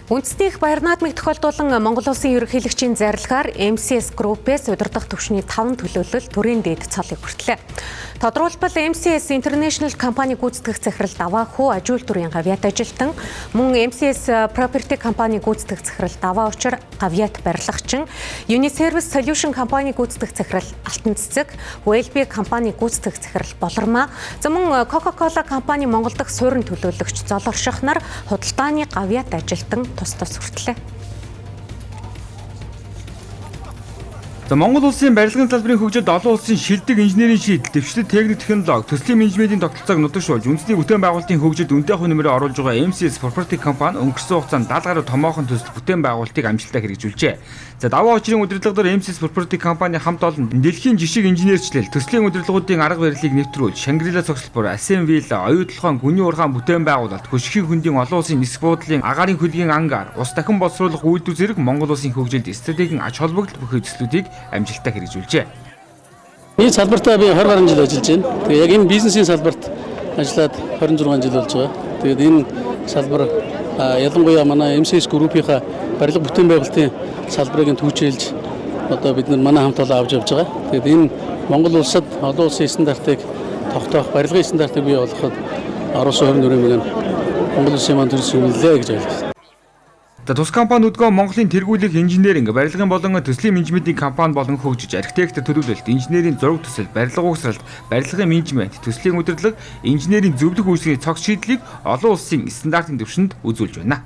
Үндэсний их баяр наадмыг тохиолдуулан Монгол Улсын ерөнхийлөгчийн зарилгаар MCS Group-ээс удирдах түвшний 5 төлөөлөл төрийн дээд цолыг хүртлээ. Тодорхойлбол MCS International компани гүйцэтгэх захирал Даваа Хүү Ажиул төрийн гавьяат ажилтан, мөн MCS Property компани гүйцэтгэх захирал Даваа Учир гавьяат барилгачин, Uniservice Solution компани гүйцэтгэх захирал Алтан Цэцэг, Wellbe компани гүйцэтгэх захирал Болормаа, за мөн Coca-Cola компани Монгол дахь суурин төлөөлөгч Золорших нар худалдааны гавьяат ажилтан тус тус хүртлээ. За Монгол улсын барилгын салбарын хөгжилд олон улсын шилдэг инженерийн шийдэл, дэвшлэл техник технологи, төслийн менежментийн тогтолцоог нутагшуулж, үндэсний бүтээн байгуулалтын хөгжилд үнэтэй хувь нэмрээ оруулж байгаа MCS Property компани өнгөрсөн хугацаанд 70 гаруй томоохон төсөл бүтээн байгуулалтыг амжилттай хэрэгжүүлжээ. За даваа учрын удирдлагаар MCS Property компани хамт олон дэлхийн жишиг инженерчлэл, төслийн удирдлагуудын арга барилыг нэвтрүүлж, Шангрила цогцлбор, Асенвилла, Оюутолхон, Гүний ургаан бүтээн байгуулалт, хөшгийн хөндийн олон улсын нисэх буудлын агаарын хөлгийн ангар, ус дахин боловсруулах үйлдвэр зэрэг Монгол улсын хөгжилд стратегийн ач холбогдол бүхий төслүүдийг амжилттай хэрэгжүүлжээ. Энэ салбартаа би 20 гаруй жил ажиллаж байна. Тэгээ яг энэ бизнесийн салбарт ажиллаад 26 жил болж байгаа. Тэгээд энэ салбар ялангуяа манай MCS Group-ийнхаа барилга бүтээн байгуулалтын салбарыг түгжээлж одоо бид нар манай хамт олон авч явж байгаа. Тэгээд энэ Монгол улсад олон улсын стандартыг тогтоох, барилгын стандартыг бий болгоход оруулсан хувь нэмрээ Монгол улсын маань төрс юм лээ гэж ойлгож байна. За тус компани өдгөө Монголын тэргүүлэх инженеринг, барилгын болон төслийн менежментийн компани болон хөгжиж, архитектор төлөвлөлт, инженерийн зураг төсөл, барилга угсралт, барилгын менежмент, төслийн удирдлага, инженерийн зөвлөх үйлчилгээний цогц шийдлийг олон улсын стандартын түвшинд үзүүлж байна.